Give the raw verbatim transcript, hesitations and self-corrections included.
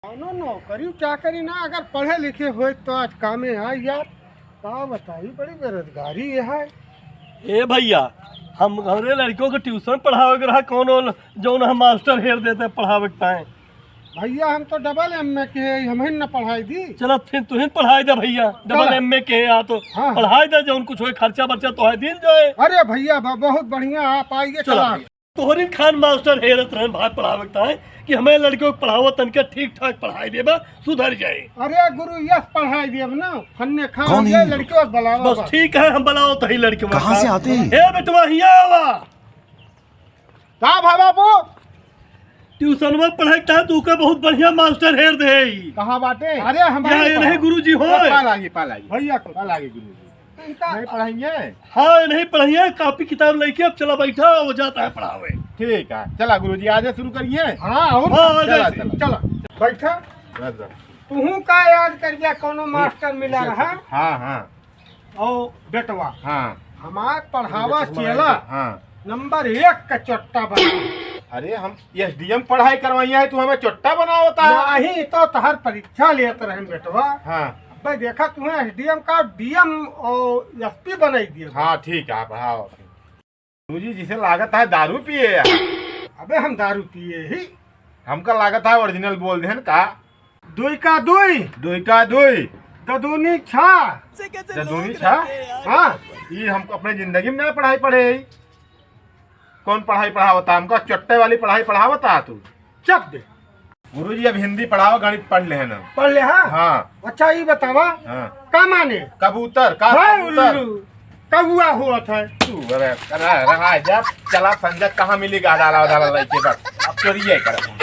कौनो नौकरी चाकरी ना, अगर पढ़े लिखे होइत तो आज कामे आई यार। का बताई, बड़ी बेरोजगारी है। ए भइया, हम हमरे लड़कियों को ट्यूशन पढ़ावे के रहा, कौनो जौन हम मास्टर हेर देते पढ़ावे के ताईं। भइया, हम तो डबल एमए के हैं, हमहिन न पढ़ाई दी। चला फिर तुहिन पढ़ाई दे भइया, डबल चला। एमए के हैं या तो हाँ। पढ़ाई दे, जौन कुछ होए खर्चा बर्चा तो है दिन जाए। अरे भइया, ब-, बहुत बढ़िया, आप आइए, चला चला। भइया। तोहरी खान मास्टर हेरत रहन भाई पढ़ावे के ताईं कि हमें लड़कियों को पढ़ावो, तनके ठीक ठाक पढ़ाई देबा, सुधर जाए। अरे गुरु, यस पढ़ाई देब ना, फन्ने खान कौन ये है? लड़कियों को बुलावा बस बस। ठीक है, हम बुलाओ तो ही लड़कियों कहाँ का। से आते हैं? ए बेटवा, हिया आवा। का भा बाबू? ट्यूशनवा पढ़ाई के ताईं तू का बहुत बढ़िया मास्टर हेर दे। कहाँ बाटे? अरे हम यहाँ ये नहीं गुरुजी हो। पा लागी, पा लागी। भइया को। पा लागी गुरुजी। इनका नहीं पढ़ाइए? हाँ, नहीं पढ़ाइए, कॉपी किताब लेके अब चला बैठा, वो जाता है पढ़ावे। ठीक है, चला गुरुजी, आज से शुरू करिए। हाँ, और हाँ, आ चला, जाए। चला। चला, बैठा। बस, बस। तुहू का याद कर गया, कौनो मास्टर मिला रहा? हाँ, हाँ। ओ बेटवा, हाँ। हमार पढ़ावा चेला, हाँ। नंबर एक का चोट्टा बना। अरे, हम एसडीएम पढ़ाई करवाइया है, तू हमें चोट्टा बनावता है? नहीं, तो तहर परीक्षा लेत रहन बेटवा। हाँ। अबे देखा, तुम्हें एसडीएम का, डीएम और एसपी बनाई दिए। हाँ, ठीक है, बढ़ाओ। गुरुजी, जिसे लागत है दारू पिए यार। अबे हम दारू पिए ही। हमका लागत है ओरिजिनल बोल देहन का। दुई का दुई। दुई का दुई। ददुनी छा। ददुनी छा? हाँ। ये हमको अपने जिंदगी में ना पढ़ाई पढ़े ही। कौन पढ़ाई पढ़ावता? हमका चट्टे वाली पढ़ाई पढ़ावता तू? चप दे। गुरुजी, अब हिंदी पढ़ाओ, गणित पढ़ ले है ना। पढ़ ले, हाँ? हाँ। अच्छा, ये बतावा, हाँ। का माने? कबूतर, का हाँ, कबूतर? उल्लू, कौआ होत है। तू, अरे, अरे, रहा जा, चला संजय, कहाँ मिली गादाला, वादाला लइके बस। अब चोरिये कर।